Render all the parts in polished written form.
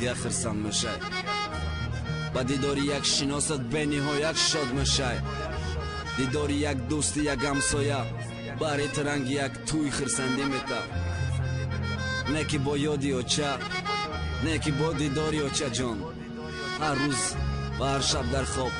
Дига хирсанд мешай, ба дидори як шиносат бениҳоят шод мешай. Дидори як дӯсти, як ҳамсоя баҳри таранги як тӯй хирсандӣ мета. Не ки бо ёди оча, не ки бо дидори очаҷон ҳар рӯз ва ҳар шаб дар хоб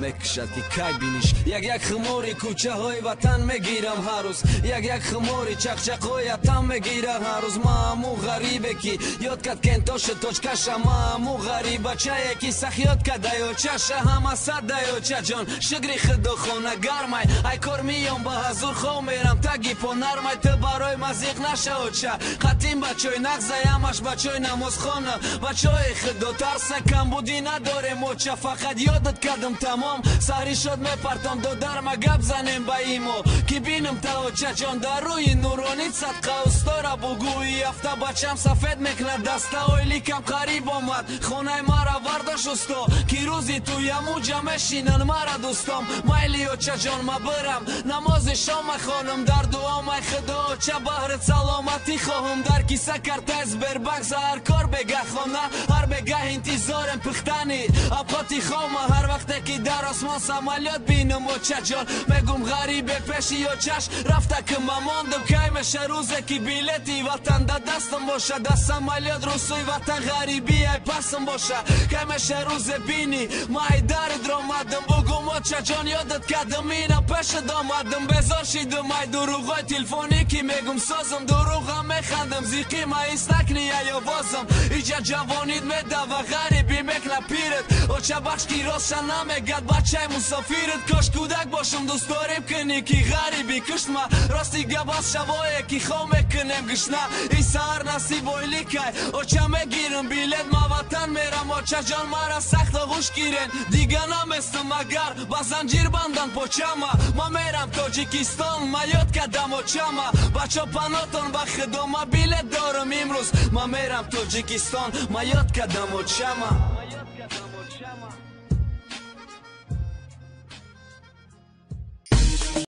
мекушад, ки кай биниш. Як як хумори кӯчаҳои ватан мегирам ҳар рӯз, як як хумори чақчақҳои атам мегира ҳар рӯз. Мааму ғарибе, ки ёд кад кентошу точкаша, мааму ғарибачае, ки сах ёд кадаё чаша. Ҳама садаё чаҷон, шукри худо, хона гармай. Ай кор миём, ба ҳазур хов мерам, таги по нармай. Ту барои мазиқ наша, оча, хатим бачои нағзай, ҳамаш бачои намозхона, бачои худо тарса. Камбудӣ надорем, оча, фақат ёдат кардам, тамом. Саҳри шод мепартом, додарма гап занем ба имо, ки бинам та, очаҷон, дар рӯи нуронит садқа. Устора бугӯи афта бачам сафед мекунад даста. Ойликам қариб омад, хонаи мара вардош, усто, ки рӯзи туямуҷа мешинан мара дӯстом. Майли, очаҷон, ма бирам, намози шома хонам, дар дуомай худо, оча, баҳри саломатӣ хоҳам. Дар киса картаи Сбербанк, за ҳар кор бегаҳ хона, ҳар бегаҳ интизорем пухтани авқоти хома. Ҳар вақте ки дар осмон самолёт бинам, очаҷон, мегум: ғарибе пеши очаш рафта, ки ма мондам. Кай меша рӯзе, ки билети ватан да дастам боша, да самолёт рӯсӯи ватан, ғарибӣ ай пасам боша? Кай меша рӯзе бини ма ай дари дромадам, бугум: очаҷон, ёдат кардам, ина пешат омадам. Безор шидам ай дурӯғои телефонӣ, ки мегум созам, дурӯғам механдам. Зиқи ма ҳис накни ай овозам, иҷа ҷавонид медава, ғарибӣ мекна пират. Оча, бахш, ки ростша намегад бачаи мусофират. Кош кӯдак бошам, дӯст дорем кунӣ, ки ғарибӣ куштма. Рости гап, аз шабое, ки хоб мекунем гушна. И саҳар насиб ойликай, оча, мегирам билет, ма ватан мерам. Очаҷон, мара сахт оғӯш гирен, дига наместам, агар ба занҷир бандан почама. Ма мерам Тоҷикистон, ма ёд кардам очама. Бачо, панотон ба худо, ма билет дорам имрӯз, ма мерам Тоҷикистон, ма ёд кардам очама.